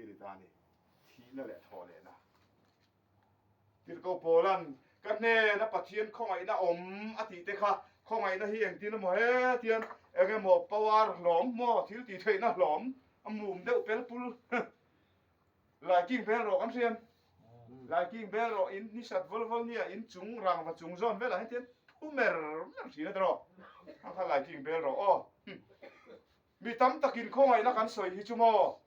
hi a ni ta a ni, thihna leh thawhlehna. Tirhkoh Paula'n, Ka hnena Pathian khawngaihna awm a tih te kha, khawngaihna hi engtin emaw hetian eng emaw power hlawm maw, thil tih theihna hlawm a mum deuh pel pul laiking bel rawh kan hriam. Laiking bel rawh in ni sat vawl vawl nia in chung rangva chung zawn velah hetian thu mer mer thin a tiraw. Ang kha laiking bel rawh aw. Mi tam takin khawngaihna kan sawi hi chu maw?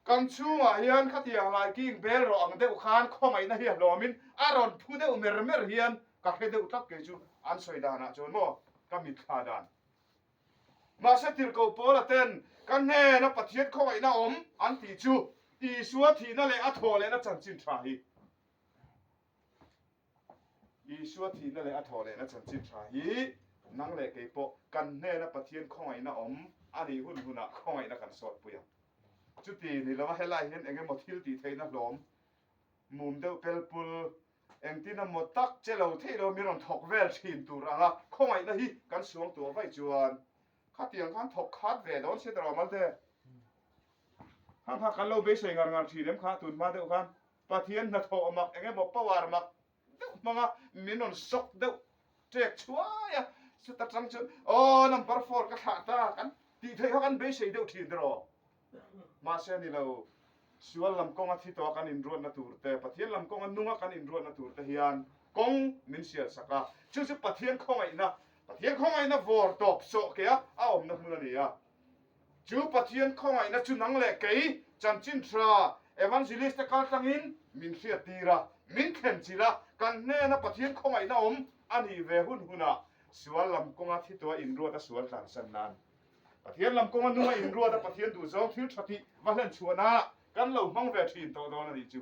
Kan chhungah hian khatiang laiking bel rawh ang deuh khan khawngaihna hi a hlawmin a rawn phu deuh mer mer hian ka hre deuh tlat kei chu an sawi danah chuan maw ka mitthla dan. Mahse tirhkoh Paula ten ka hnena Pathian khawngaihna awm an tih chu Isua thihna leh a thawhlehna chanchin tha hi. Isua thihna leh a thawhlehna chanchin tha hi nang leh kei pawh kan hnena Pathian khawngaihna awm a nih hun hunah khawngaihna kan sawtpui ang. Chuti ni lova helai hian eng emaw thil tih theihna hlawm mum deuh pel pul engtin emaw tak che lo theih lo min rawn thawk vel thin tur anga khawngaihna hi kan suang tuah vaih chuan khatiang khan thawk khat ve dawn se tawh Malte. Khang kha kan lo beisei ngar ngar thin em kha tun hma deuh khan. Pathian hnathawh mak eng emaw power mak deuh hmanga min rawn shock deuh ṭek chhuai a, chuta ṭang chuan aw number four ka thlah ta kan tih theih kha kan beisei deuh ṭhin tiraw. Mahse ni lo, sual lam kawnga thi tawha kan inruatna tur te, Pathian lam kawnga nunga kan inruatna tur te hian kawng min sial sak a, chu chu Pathian khawngaihna, Pathian khawngaihna vawr tawp sawh keh a a awmna hmun a ni a. Chu Pathian khawngaihna chu nang leh kei chanchin tha evangelist te kal tlangin min hriattir a, min thlen chilh a, kan hnena Pathian khawngaihna awm a nih ve hun hunah sual lam kawnga thi tuah inruat a sual tlansan nan Pathian lam kawnga nunga inruat a Pathian duhzawng thil tha tih va hlen chhuah nana kan lo hmang ve thin tawh dawn a nih chu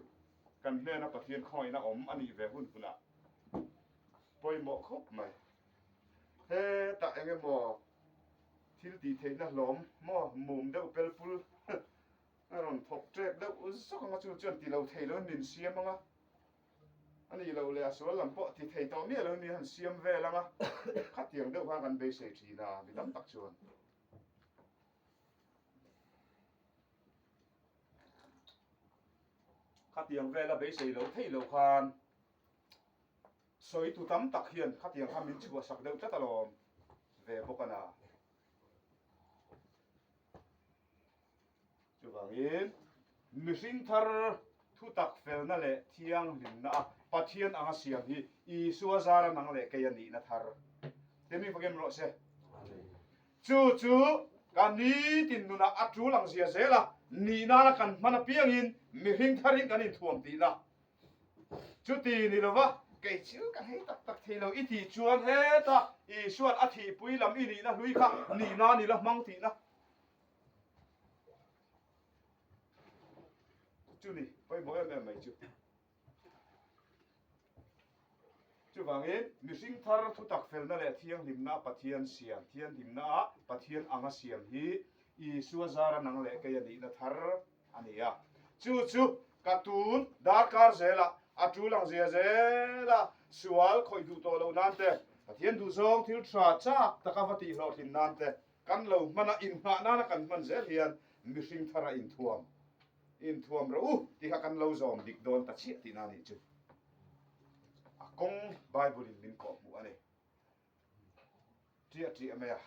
kan hnena Pathian khawngaihna awm a nih ve hun hunah pawimawh khawp mai. Hetah eng emaw Thil tih theihna hlawm maw mum deuh pel pul a rawn thawk ṭek deuh zawk ang a, chu chuan ti lo thei loin min siam ang a, a nih loh leh a sual lam pawh ti thei tawh miah loin min han siam vel ang a, khatiang deuh khan kan beisei ṭhin a, mi tam tak chuan. Khatiang vela beisei lo thei lo khan Sawitu tam tak hian khatiang kha min chhuahsak deuh tlat alawm ve bawk a na. Chuvangin mihring thar thutak felna leh thianghlimna a Pathian anga siam hi Isua zara nang leh kei a nihna thar te mi fakim rawh se. Chu chu ka nitin nunah a tul ang zia zel a, nihna kan hman apiangin mihring tharin kan inthuam tihna Chuti ni lova, kei chu ka hlei tak tak thei lo i tih chuan heta Isua'n a thihpui lam i nihna hlui kha nihna ni la hmang tihna chu ni pawimawh em em mai chu. Chuvangin mihring thar thutak felna leh thianghlimna Pathian siam, thianghlimna ah Pathian anga siam hi Isua zara nang leh kei a nihna thar a ni a. Chu chu ka tun darkar zelah a tul ang zia zela sual khawih duh tawh loh nan te, Pathian duhzawng thil tha chak taka va tih hlawhtlin nan te kan lo hman a, innghah nana kan hman zel hian mihring thara inthuam inthuam rawh u tih kha kan lo zawm dik dawn ta chiah tihna a nih chu. A kawng Bible-in min kawhhmuh a ni. Ṭiah ṭiah mai a.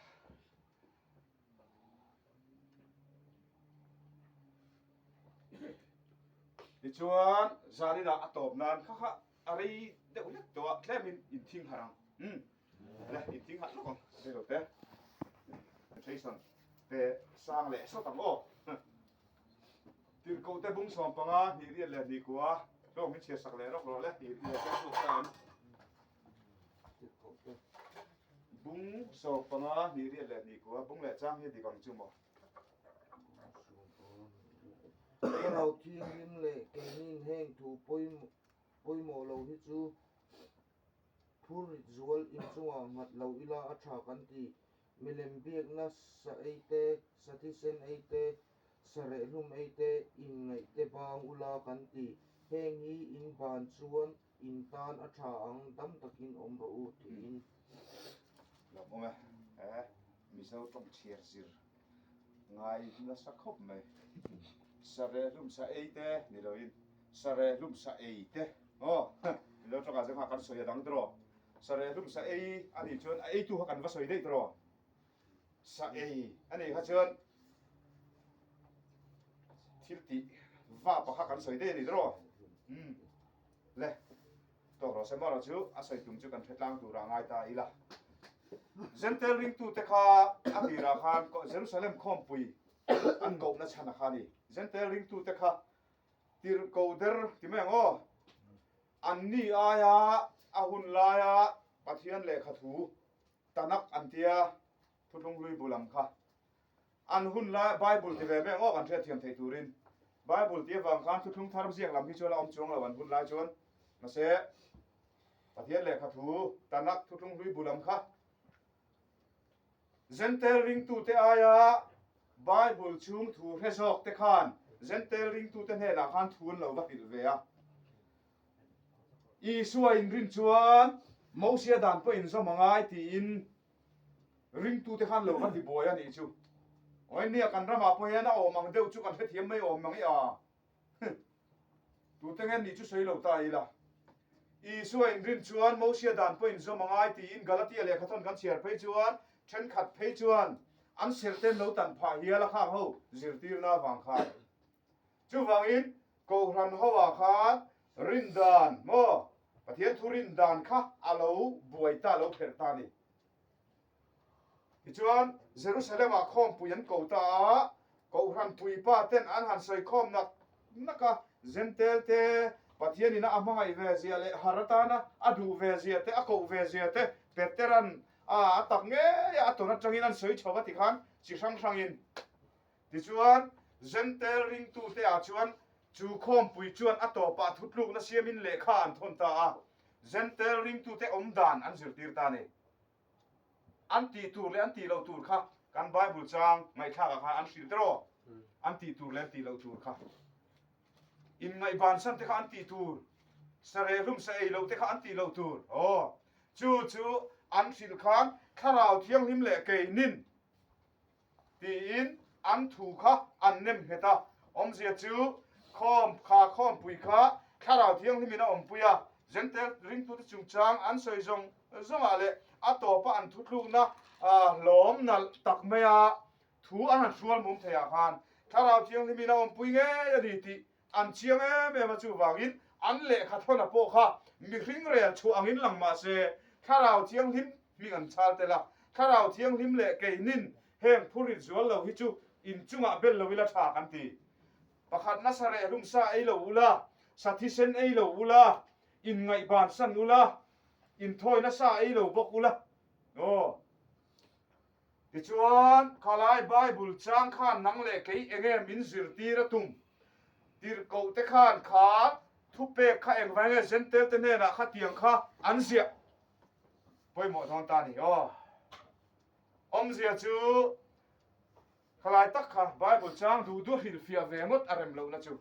Tichuan zaninah a tawp nan kha kha a rei deuh hlek tawh a, tlemin inthing harh ang. Umm le inthing harh lawk ang rei lo te. Jason te sang leh sawt ang aw. Tirhkoh te bung 15 hnih riat leh hnih kua hlawk min chhiar sak leh rawk rawh le i lo keng chhuak ta em. Bung 15 hnih riat leh hnih kua bung leh chang hi dik ang chu maw? Thlarau Thianghlim leh keinin heng thu pawimawh lo hi chu phurrit zual inchungah nghat lo ila a tha kan ti. Milem biakna sa ei te, sa thisen ei te, sa rehlum ei te, inngaih te bang ula kan ti. Heng hi in ban chuan In tan a tha ang, dam takin awm rawh u tiin. Lawm awm e, he Mizo tawng chhiar zir ngai nasa khawp mai. Sareh hlum sa ei te ni loin sareh hlum sa ei te aw Mizo tawngah chuan kha kan sawi a dang tawh. Sareh hlum sa ei a nih chuan a eitu kha kan va sawi daih tawh. Sa ei a nih kha chuan thil tih va pakhat kan sawi daih a ni tawh. Umm le tawk rawh se marawh chu a sawi tum chu kan hre tlang turah ngai ta ila. Zentel ringtute kha a tirah khan Jerusalem khawmpui an kohna chhan a kha a ni. Zentel ringtute kha tirhko der ti mai ang aw. Anni aia a hun laia Pathian lehkha thu Tanakh an tia thuthlung hlui bul ang kha. An hun laia Bible ti ve mai ang aw kan hriatthiam theih turin. Bible tih avang khan thuthlung thar ziak lam hi chuan a awm chuang lo an hun lai chuan. Mahse Pathian lehkha thu Tanakh thuthlung hlui bul ang kha Zentel ringtute aia Bible chhung thu hre zawk te khan Zentel ringtute hnenah khan thu an lo va hrilh ve a. Isua inrin chuan Mosia dan pawh inzawm a ngai tiin ringtute khan lo va ti buai a nih chu. Aw nia kan ramah pawh hian a awm ang deuh chu kan hrethiam mai awm ang i a. Tute nge nih chu sawi lo ta ila. Isua inrin chuan Mosia dan pawh inzawm a ngai tiin Galatia lehkhathawn kan chhiar phei chuan thenkhat phei chuan an serhten lo tan phah hial a khang ho zirtirna avang khan. Chuvangin Kohhran hoah khan rindan maw Pathian thu rindan kha a lo buai ta lo pherh ta a ni. Tichuan, Jerusalem-ah khawmpui an ko ta a, Kohhran puipa ten an han sawi khawm nak nak a, Zentel te, Pathianin a a hmangaih ve zia leh har atana a duh ve zia te, a koh ve zia te, Petera'n a a tak ngei a a tawn atangin an sawi chho va tikhan chi hrang hrangin. Tichuan, Zentel ringtute ah chuan chu khawmpui chuan a tawpah thutlukna siamin lehkha an thawn ta a, Zentel ringtute awm dan an zirtir ta a ni. An tih tur leh an tih loh tur kha kan Bible chang ngaihthlakah khan an hrilh tiraw? An tih tur leh an tih loh tur kha. Inngaihbansan te kha an tih tur, sareh hlum sa ei loh te kha an tih loh tur. Aw, chu chu an hrilh khan Thlarau Thianghlim leh keinin tiin an thu kha an nem nghet a. Awmzia chu khawm kha khawmpui kha Thlarau Thianghlimin a awmpui a, Zentel ringtute chungchang an sawi zawng zawngah leh a tawpa an thutlukna hlawm nalh tak maia thu an han hrual mum theiah khan Thlarau Thianghlimin a awmpui ngei a ni tih an chiang em em a, chuvangin an lehkha thawna pawh kha mihring rel chhuah angin lang mah se Thlarau Thianghlim hming an chhal tel a, Thlarau Thianghlim leh keinin heng phurit zual lo hi chu inchungah bel lo ila tha kan ti. Pakhatna sa reh hlum sa ei lo ula, sa thisen ei lo ula, inngaihban san ula, inthawina sa ei lo bawk ula. Aw. Tichuan, khalai Bible chang khan nang leh kei enge min zirtir a tum? Tirhkoh te khan kha thupek kha engvai nge Zentel te hnenah kha tiang kha an ziah pawimawh dawn ta a ni aw. Awmzia chu khalai tak kha Bible chang duh duh hrilhfiah ve ngawt a rem lohna chu.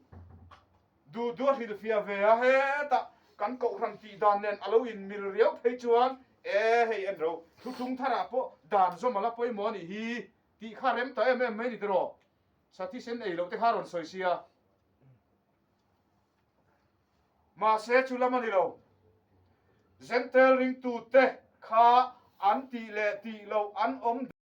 Duh duh a hrilhfiah ve a, hetah kan kohhran tih dan nen a lo inmil riau phei chuan e hei en ro, thuthlung tharah pawh dan zawm a la pawimawh a nih hi tih kha rem ta em em mai ni tiraw? Sathi sen ei loh te kha rawn sawi sia. Mahse chu lam a ni lo. Zentel ringtute kha an tih leh tih loh an awm.